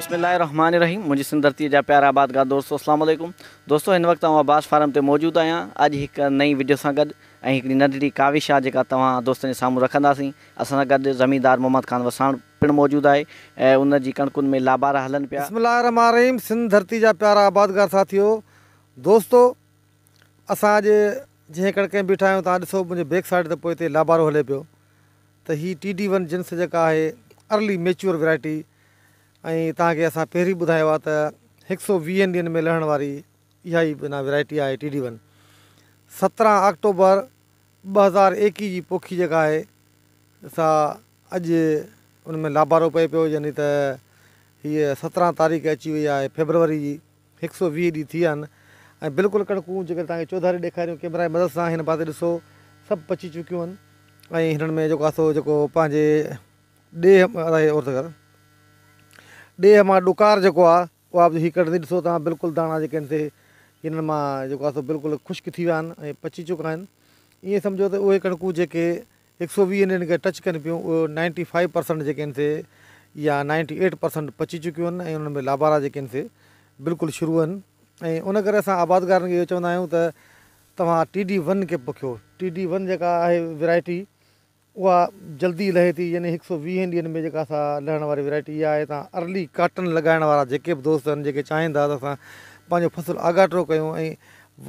بسم الله الرحمٰن الرحيم منهنجي سنڌ ڌرتي جا پيارا آبادگار دوستو اسلام عليڪم دوستو هن وقت آئون عباس فارم تي موجود آهيان اڄ هڪ نئين وڊيو سان گڏ ۽ هڪڙي ننڍڙي ڪاوش آهي جيڪا توهان دوستن جي سامهون رکنداسين اسان سان گڏ زميندار محمد خان وساڻ پڻ موجود آهي ۽ ان جي ڪڻڪن ۾ لابارا هلن پيا. بسم الله الرحمٰن الرحيم سنڌ ڌرتي جا پيارا آبادگار ساٿيو دوستو اسان اڄ جنهن ڪڻڪ ۾ بيٺا آهيون توهان ڏسو منهنجي بيڪ سائيڊ تي پوئتي لابارو هلي پيو ته هي ٽي ڊي ون جنس جيڪا آهي ارلي ميچوئر ورائٽي ۽ توهان کي اسان پهرين ٻڌايو آهي ته هڪ سو ويهن ڏينهن ۾ لهڻ واري اها ئي بنا ورائٽي آهي ٽي ڊي ون 17 آڪٽوبر 2021 جي پوکي جيڪا آهي سا اڄ ان ۾ لابارو پئي پيو يعني ته هيء 17 تاريخ اچي وئي آهي فيبروري جي 120 ڏينهن ٿي ويا آهن ۽ بلڪل ڪڻڪون جيڪڏهن توهان کي چوڌاري ڏيکاريون ڪيمرا جي مدد سان هن پاسي ڏسو سڀ پچي چڪيون آهن ۽ هنن ۾ جيڪو آهي سو جيڪو پنهنجي ڏيهه ڏيهه مان ڏڪار جيڪو آهي اها به هي ڪڍندي ڏسو توهان بلڪل داڻا جيڪي آهن سي هنن مان جيڪو آهي سو بلڪل خشڪ ٿي ويا آهن ۽ پچي چڪا آهن ائين سمجهو ته اهي ڪڻڪون جيڪي 120 ڏينهن کي ٽچ ڪن پيون اهي نائنٽي فائيو پرسنٽ جيڪي آهن سي يا نائنٽي ايٽ پرسنٽ پچي چڪيون آهن ۽ انهن ۾ لابارا جيڪي آهن سي بلڪل شروع آهن ۽ ان ڪري اسان آبادگارن کي اهو چوندا آهيون ته توهان ٽي ڊي ون کي پوکيو ٽي ڊي ون جيڪا آهي ورائٽي اها جلدي لهي ٿي يعني هڪ سو ويهن ڏينهن ۾ جيڪا سا لهڻ واري ورائٽي اها آهي تان ارلي ڪاٽن لڳائڻ وارا جيڪي به دوست آهن جيڪي چاهين ٿا ته اسان پنهنجو فصل آڳاٽو ڪيون ۽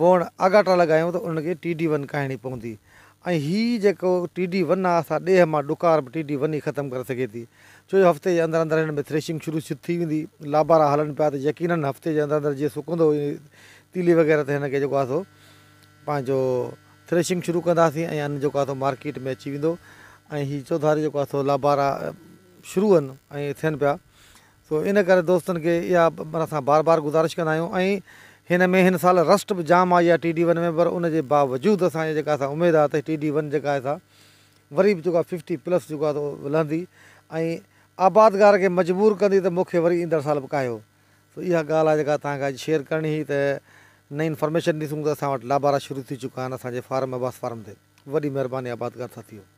ووڻ آڳاٽا لڳايون ته انهن کي ٽي ڊي ون ڪاهڻي پوندي ۽ هي جيڪو ٽي ڊي ون آ سا ڏيهه مان ڏڪار به ٽي ڊي ون ئي ختم ڪري سگهي ٿي ڇو جو هفتي جي اندر اندر هن ۾ ٿريشنگ شروع ٿي ويندي لابارا هلن پيا ته يقينن هفتي جي اندر اندر جيئن سڪندو تيلي وغيره ته هن کي جيڪو آ سو پنهنجو ٿريشنگ شروع ڪنداسين ۽ ان جيڪو آ سو مارڪيٽ ۾ اچي ويندو ۽ هي چوڌاري جيڪو آ سو لابارا شروع آهن ۽ ٿين پيا سو ان ڪري دوستن کي اها معنيٰ اسان بار بار گذارش ڪندا آهيون ۽ هن ۾ هن سال رسٽ به جام آئي آهي ٽي ڊي ون ۾ پر ان جي باوجود اسان جي جيڪا اسان اميد آهي ته ٽي ڊي ون جيڪا آهي سا وري به جيڪو آهي ففٽي پلس جيڪو آهي سو لهندي ۽ آبادگار کي مجبور ڪندي ته مون کي وري ايندڙ سال به ڪاهيو سو اها ڳالهه آهي جيڪا توهان کي اڄ شيئر ڪرڻي هئي ته نئين انفارميشن ڏسون ته اسان وٽ لابارا شروع ٿي چڪا آهن اسان جي فارم عباس فارم تي وڏي مهرباني آبادگار ساٿيو.